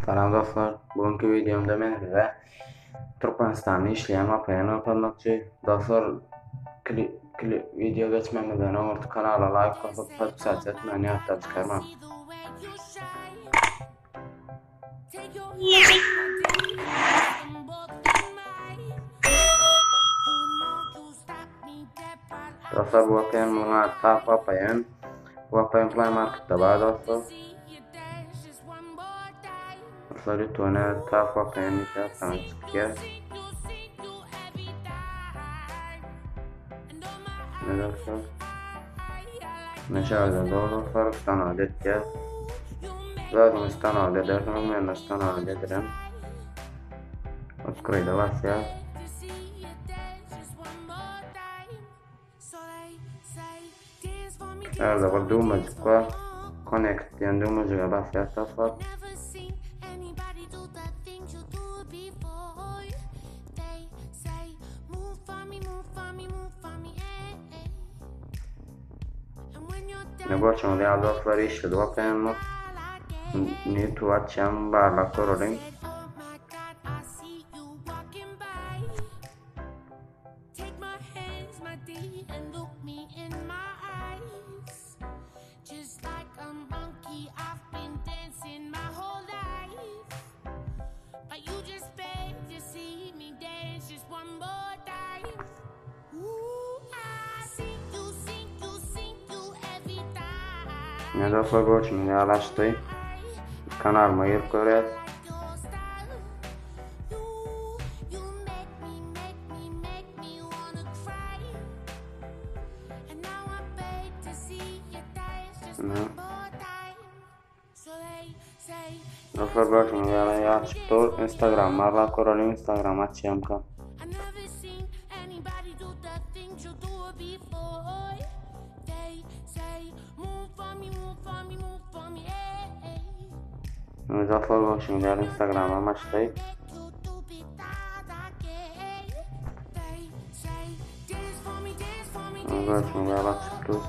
Salam dostlar, bugünkü videomda men size Türkmenistanda işleýän VPN görkezmekçi. Dostlar, kli, kli, video geçmemizden öňürti kanala like basyp, podpisasiýa etmäni ýatdan çykarmaň. Dostlar bu VPN munuň ady Tap VPN. VPN Play Marketde bar dostlar. Dostlar YouTube'na Tap VPN diýip ýazsaňyz çykýar. Ne dostlar? Ne şarjda dostlar stanad etýär. Özüňiz stanad edersiňiz, men de stanad ederim. Upgrade'e basýar. Ärde bir düwmejik bar. Connect diýen düwmejige basýas dostlar. Ne görşüňiz ýaly dostlar işledi VPN-imiz. Indi YouTube açýan barlap göreliň. Take my hands, my dear, and look me in my eyes. Just like a monkey, I've been dancing my whole life. But you just beg to see me dance just one more time. Ooh, I see you, see you, see you every time. Ne dostlar görşüňiz ýaly açdy. Kanalyma girip görýäs. Dostlar görşüňiz ýaly ýazyşyp dur. Instagram barlap göreliň. Instagram açýamka. Dostlar görşüňiz ýaly Instagramam açdy. Görşüňiz ýaly açyp dur.